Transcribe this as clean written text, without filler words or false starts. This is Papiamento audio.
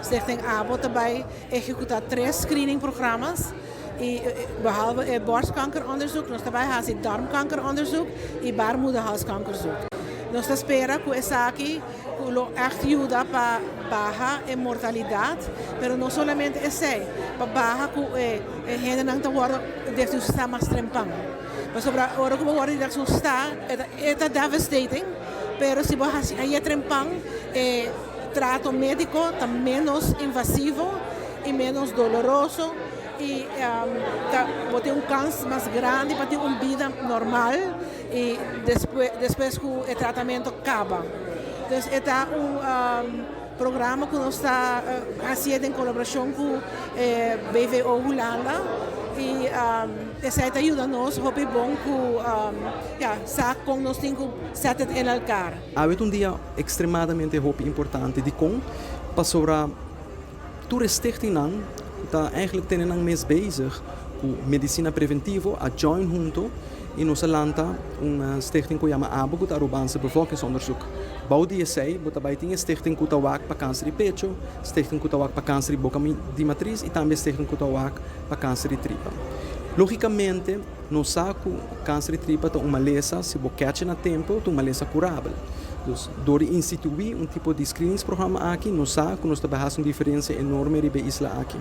Stichting ABO ta bay ehecuta tres screening programma's. Y behalve het borstkankeronderzoek, nos ta bay haci darmkankeronderzoek y baarmoederhalskankerzoek. Nos ta spera cu esaki lo echt yuda pa baha e mortalidad, pero no solamente esey, pa baha cu e hendenan ta wordo diagnostica mas trempan. Pasobra ora cu bo wordo diagnostica e ta devastating, pero si bo haci aye trempan, e trato medico ta menos invasivo y menos doloroso y bo tin un kans mas grandi pa tin un bida normal y despues cu e tratamento caba. Dus e ta un programa cu nos ta haciendo den colaboracion cu BVO Hulanda y esey ta yuda nos hopi bon cu, ja, sa con nos tin cu zet het in elkaar. Awe un dia extremadamente hopi importante di con pasobra tur stichtingnan ta eigenlijk tene nan mes bezig cu medicina preventivo a join hunto y nos a lanta un stichting cu yama ABO, cu ta Arubaanse Bevolkingsonderzoek. Bou di esey, bo tambe tin stichting cu ta wak pa cancer di pecho, stichting cu ta wak pa cancer di boca di matriz y tambe stichting cu ta wak pa cancer di tripa. Logicamente, nos sa cu cancer di tripa ta un malesa, si bo catch na tempo, ta un malesa curabel. Dus, door di institui un tipo di screeningsprogramma aki, nos sa cu nos ta haci un diferencia enorme riba e isla aki.